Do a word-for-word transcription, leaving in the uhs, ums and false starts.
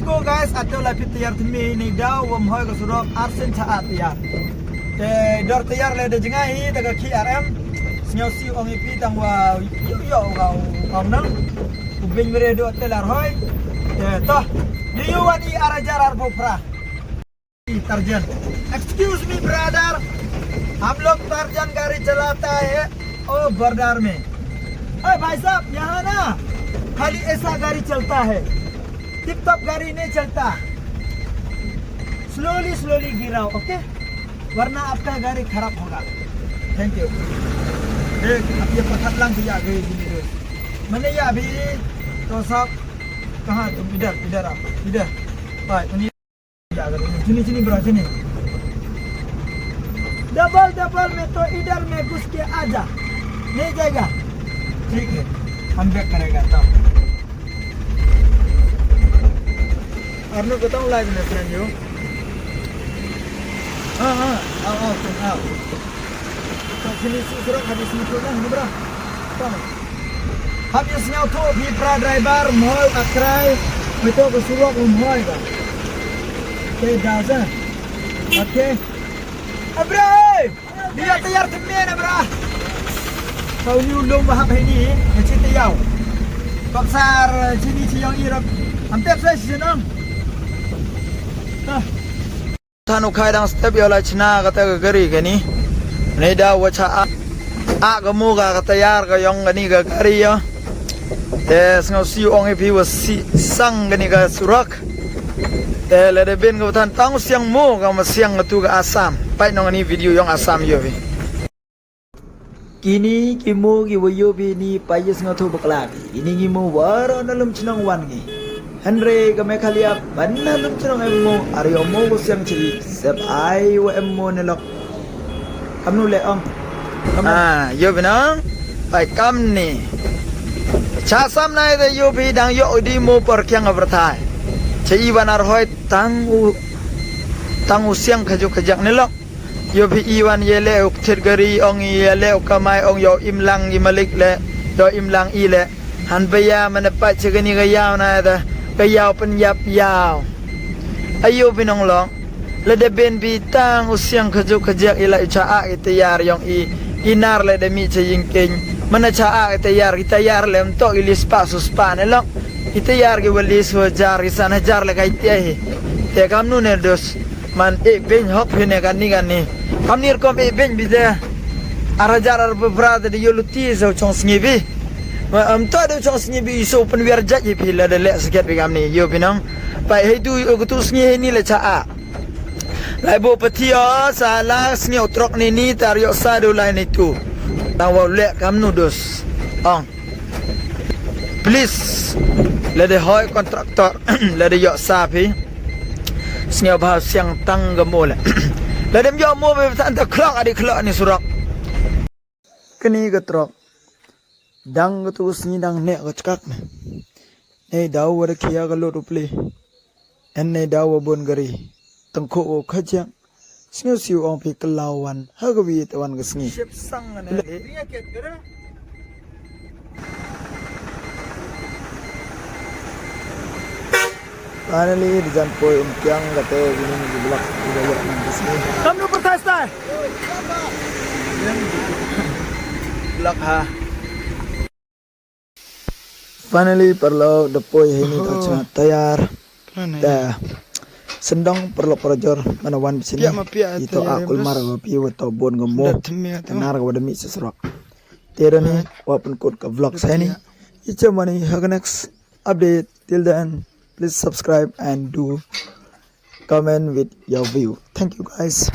Hello guys, ato la phi tiar tmi ni daw wa mhoi ka surok arsen cha at tiar. Te dor tiar le da jngai hi ta ka ki R M. Sngau si ong ipi tang wa yu yu wa ong nang. U bin mere do te lar hoi. Te to. Yu yu wan i ara jar ar bo pra. Tarjan. Excuse me brother, हम लोग टार्जन गाड़ी चलाता है ओ बॉर्डर में। ए भाई साहब, यहाँ ना खाली ऐसा गाड़ी चलता है, टिप टॉप गाड़ी नहीं चलता। स्लोली स्लोली गिराओ, ओके, वरना आपका गाड़ी खराब होगा। थैंक यू। देख, अब ये पत्थर लंग भी आ गई जी मेरे। मैंने ये अभी तो सब, कहाँ तुम? इधर, इधर आओ, इधर। भाई, उन्हीं Sini, sini, bro, sini. डबल डबल में तो इधर में घुस के आ जा, नहीं जाएगा। ठीक है, हम बैक करेगा तब। Arno ko tang lai ne friend yo. Ha ha, आओ आओ तुम आओ. Sini sini, bro, habis sini, bro. Tang. Hap ïa sngewthuh phi para driver, mhoi ka krai, phi to ka surok u mhoi ka. Te da sa. Okay. Abra, eh! Dia tayar temen, abra. Kau ni ulung ba hap ini, ya cita yau. Kau besar, sini si yang irap. Am tep sa si senang. Ah. Than u khai dang step ïa la chna kata ka gari kani. Nei da wa cha a. A ka mu ka kata yar ka yong kani ka gari ya. Te sngau si ong ipi wa si sang kani ka surak. Te la de bin ka than tang siang mu ka ma siang ka tu ka Assam. Pai nong ni video yong Assam yo bi. Kini ki mo ki wa yo bi ni pa yes nga tho bakla bi. Kini ki mo waro na lum chnong wan ngi. Hynre ka Meghalaya ban na lum chnong em mo. Ari o mo ko siang chi. Sep ai wa em mo ne lok. Kam nu le ong. Kam nu. Ah, yo bi nong. Pai kam ni. Cha sam nai de yo bi dang yo di mo por kyang abratai. Cha i wan ar hoi tang u, tang u siang khajuk khajak ne lok. Yo phi i wan ye le u kthit gari ong i ye le u kamai ong yo im lang i malik le yo im lang i le. Han ba ya mane pa che gani ga yaw na da ga yaw pen yap yaw. Ayo bi nong long. Le de ben bi tang u siang khajuk khajak i la i cha a i tayar yong i i nar le de mi che ying keng. Mana cha a i tayar i tayar le mtok i lis pa sus pa ne long. I tayar ki wa lis wa jar i san hajar le kai te hi. Te kam nu ne dos. Man e ben hok phi ne kani kani. Kam nir kom e ben bi de. Ar hajar ar bra de yo luti so chong sngi bi. Ma am to de chong sngi bi so pen wir jat yi phi la de le sket bi kam ni yo bi nong. Pai hei tu yo tu sngi hei ni le cha a. Lai bo pati o sa la sngi o trok ni ni tar yo sa do lai ni tu. Tang wa le kam nu dos. Ong. Please, la de hoi contractor, la de yo sa phi. Sngewbha siang tang ga mo le. La dem yo mo be tan ta khlok adi khlok ni surok. Kani ka trok. Dang ka tu sngi dang ne ka chkak ne. Nei daw wa da khia ka lot u pli. En nei daw wa bon gari. Tang kho o khajiang. Sngew siew ong phi kylla wan ha ka wi te wan ka sngi. Ship sang ne. Finally, di jan poi um kiang kate gini ni vlog ni da yak ni di sini. Kam nu pertas tai. Vlog ha. Finally, parlo da poi hini ta chna tayar. Ta sendong parlo parajor mana wan bisini. Ito a kulmar ga pi wa to bon ga mo. Tenar ga wada mi sesrok. Terani wa pen kut ka vlog sini. Icha mani ha ka next update. Till then, please subscribe and do comment with your view. Thank you guys.